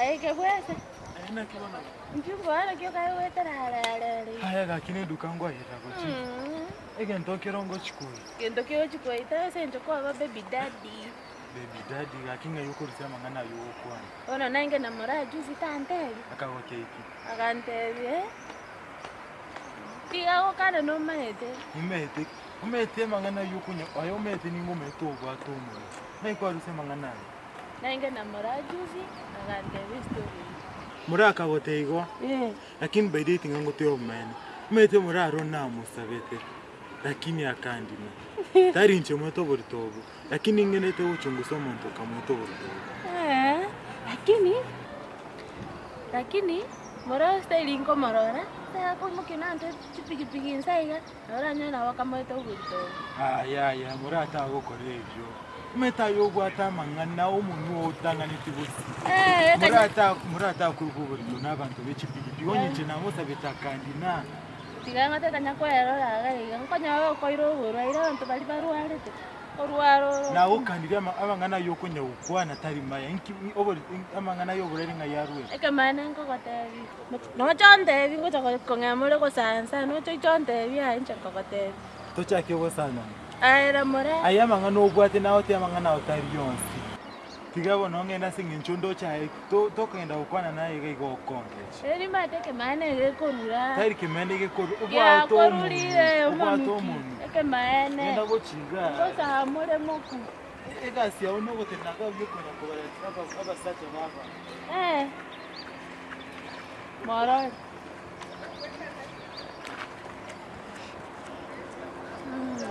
Aye kebwese. Aye naki bono? Inchuo bono naki okae goetera are are are. Aye gaki ne eduka nkoayerera gochia. Egento nkere ngochi koyia. Gento ki ogochi koyia ase eng'encho kwaba baby daddy. Baby daddy gaki ng'ai okorusia amang'ana ayio ogokwana. Bono nainge na moraa juzi tantebia. Akagotebia ki? Agantebia eh, tiga gokana nomanyete. Nimaete, omanyete amang'ana ayio okonya aye omanyete nigo omanyete obwate omonwa. Ng'ai kwarusia amang'ana aya? Nainge na moraa juzi agantebia estory eyio. Moraa akagotebia igo? Eh. Lakini by the way tiga ngotebie obomaene, omanyete moraa aro namosabete lakini akandina. Tari inche omanyete oborito obwo. Lakini ning'enete gochungusa omonto okamoeta oborito obwo. Eeh, lakini, lakini moro style nkomorora, takoimokia nante chipigipigi inse iga, nabo oranyore nabo okamoeta oborito obwo. Aya aya more tagokora ebio. Omanyete aye obwate amang'ana omonwe oo otang'aneti gose. Eeh, More ata more atakorokwa oborito na abanto be chipigipigi onye inche namosabete akandina. Tiga ng'ote tanya kwerora iga iga, nkonyora okoira oborwaire abanto baria barwarete, orware oro. Nagokanire ama amang'ana ayio okonya gokwana tari maya, inki obori amang'ana ya oborwaire ng'ai arwete? Ekemanene nkogotebia, nocha ontebie ngocha ko kong'ea more gosansa, nocha oiche ontebie aye inche nkogotebia. Tochake gosanana. Aye ramora. Aye amang'ana obwate nagotebi amang'ana ao tari onsi. Tiga bono ng'ende ase eng'encho ndoche aye to tokogenda gokwana naye iga iga okongecha. Eri mate ekemaene gekorura. Tari kemaene gekorura, obwate omonwe, Giakorurire obwate omonuki, omonwe. ekemaene. Genda gochia igaa. Ngosamore moku. Egasi yao nogotenena iga buya okonya kobara aba abasacha ba abanto. Eh. Morore.